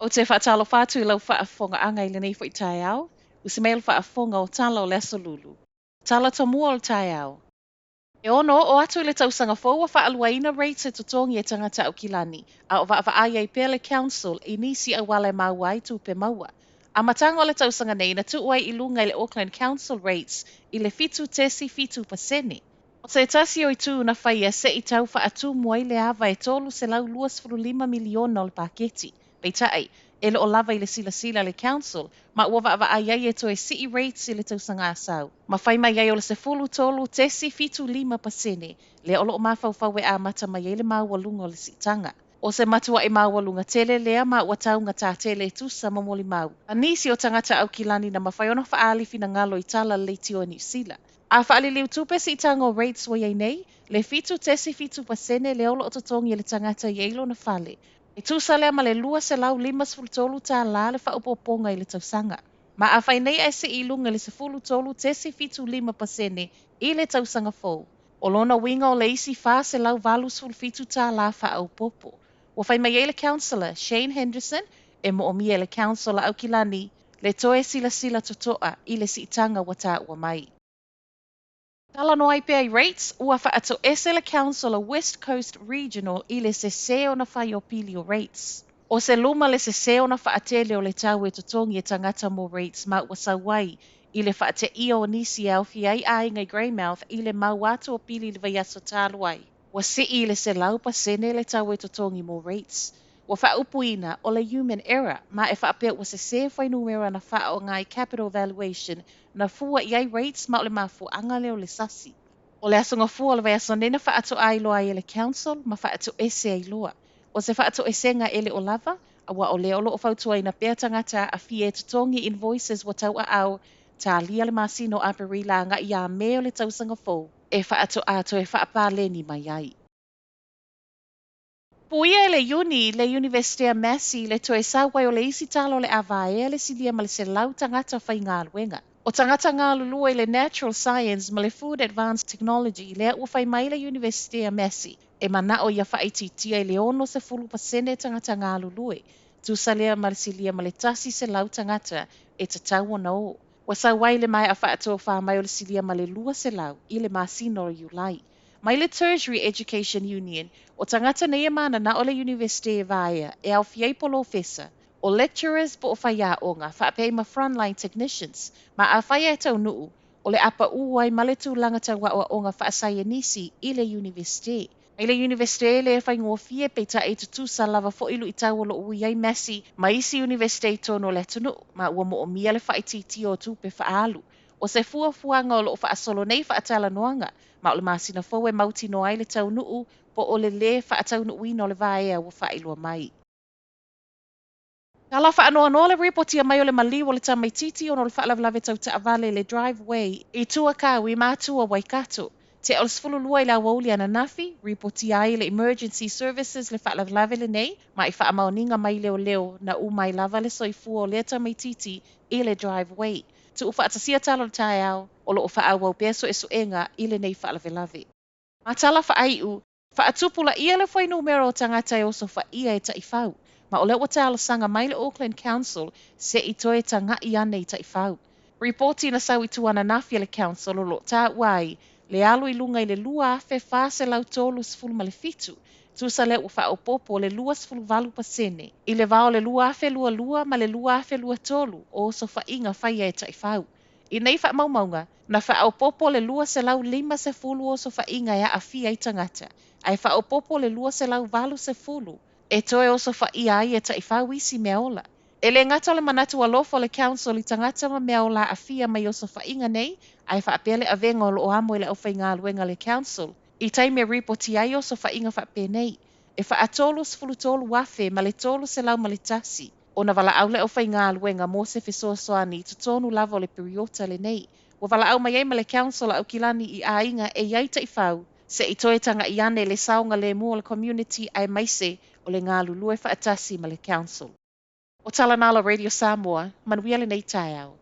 Ou te faatalofa atu i lau faafofogaaga i lenei foi taeao, usi mai le faafofoga o tala o le Aso Lulu. Tala tomua o le taeao. E ono oo atu i le tausaga fou ua faaluaina rates e totogi e tagata Aukilani, a o vaavaai ai pea le Council i nisi auala e maua ai tupe maua. Amataga o le tausaga nei na tuu ai i luga i le Auckland Council rates i le 7.7%. O se tasi o itu na faia se i tau faatumu ai le ava e $325 miliona o le paketi. Peitai, e le o lava i le silasila a le Council ma ua vaavaai ai e toe sii rates i le tausaga a sau. Ma fai mai ai o le 13.75% lea o lo o mafaufau e amata mai ai le maualuga o le siitaga. O se matuaʻi maualuga tele lea ma ua taugatā tele e tusa ma molimau a nisi o tagata Aukilani na mafai ona faaali finagalo i tala a le Leitio a Niu Sila. A faaliliu tupe siitaga o rates ua i ai nei, le 7.7% lea o lo o totogi e le tagata e i ai lona fale, e tusa lea ma le $253 le faaopoopoga i le tausaga. Ma afai nei ae sii i luga i le 13.75% i le tausaga fou, o lona uiga o le isi $487 faaopoopo. Ua fai mai ai le Councillor Shane Henderson e moomia e le Council a Aukilani le toe silasila totoa i le siitaga ua taua mai. Talanoa ai pea i rates, ua faatoese le Council a West Coast Regional i le sesē ona fai o pili o rates. O se luma le sesē ona faatele o le tau e totogi e tagata mo rates ma ua sau ai i le faateia o nisi e aofia ai aiga i Greymouth i le mau atu o pili i le vaiaso talu ai. Ua sii i le 100% le tau e totogi mo rates. Ua faaupuina o le human error ma e faapea ua sesē fuainumera na faaaoga i Capital Valuation na fua i ai rates ma o le mafuaaga lea o le sasi. O le Aso Gafua o le vaiaso nei na faatoa iloa ai e le Council ma faatoese ai loa. O se faatoesega e le o lava, aua o lea o lo o fautuaina pea tagata aafia e totogi invoices ua tauaao talia le masina o Aperila agai ia Me o le tausaga fou e faatoa toe faapaleni mai ai. Puia e le Iuni le Iunivesite a Massey le toe sau ai o le isi tala o le a vaea le silia ma le 100 tagata faigaluega. O tagata galulue i le Natural Science ma le Food Advanced Technology lea ua fai mai le Iunivesite a Massey e manao ia faaitiitia i le 60% tagata galulue, tusa lea ma le silia ma le 100 tagata e tatau ona o. Ua sau ai le maea faatofā mai o le silia ma le 200 i le masina o Iulai. Mai le Tertiary Education Union, o tagata nei e mananao le Iunivesite e vaea e aofia ai polofesa, o lecturers po o faiaoga, faapea ai ma frontline technicians, ma afai ae taunuu, o le a paū ai ma le tulaga tau aoaoga faasaienisi i le Iunivesite. I le Iunivesite e le faigofie peitai e tutusa lava foi luitau o lo o ui ai Massey ma isi Iunivesite i totonu o le atunuu, ma ua moomia le faaitiitia o tupe faaalu. O se fuafuaga o lo o faasolo nei faatalanoaga, ma o le masina fou e mautinoa ai le taunuu po o le lē faataunuuina o le vaea ua faailoa mai. Tala faanoanoa le ripotia mai o le maliu o le tamaititi ona o le faalavelave tau taavale i le driveway i Tuakau i Matua, Waikato. Tea o le 12 i le aoauli ananafi, ripotia ai le Emergency Services le faalavelave lenei, ma i faamaoniga mai leoleo na uma ai lava le soifua o lea tamaititi i le driveway. Tuufaatasia tala o le taeao, o lo o faaauau pea suesuega i lenei faalavelave. Ma tala faaiu, faatupulaia le fuainumera o tagata e osofaia e taifau, ma o lea ua talosaga mai le Auckland Council se i toe tagai ane i taifau. Ripoti na sau i tua ananafi a le Council o lo o taua ai le alu i luga i le 2437, tusa lea ua faaopoopo le 28% i le va o le 2022 ma le 2023 o osofaiga faia e taifau. I nei faamaumauga, na faaopoopo le 250 osofaiga e aafia ai tagata, ae faaopoopo le 280 e toe osofaia ai e taifau isi mea ola. E le gata o le manatu alofa o le Council i tagata ma mea ola aafia mai osofaiga nei, ae faapea le avega o lo o amo i le aufaigaluega a le Council i taimi e ripotia ai osofaiga faapenei. E 433,000 ma le 301 ona valaau le aufaigaluega mo se fesoasoani i totonu lava o le piriota lenei. Ua valaau mai ai ma le Council a Aukilani i aiga e i ai taifau, se i toe taga'i ane le saogalemu o le community aemaise o le galulue faatasi ma le Council. O tala na a Radio Samoa, manuia lenei taeao.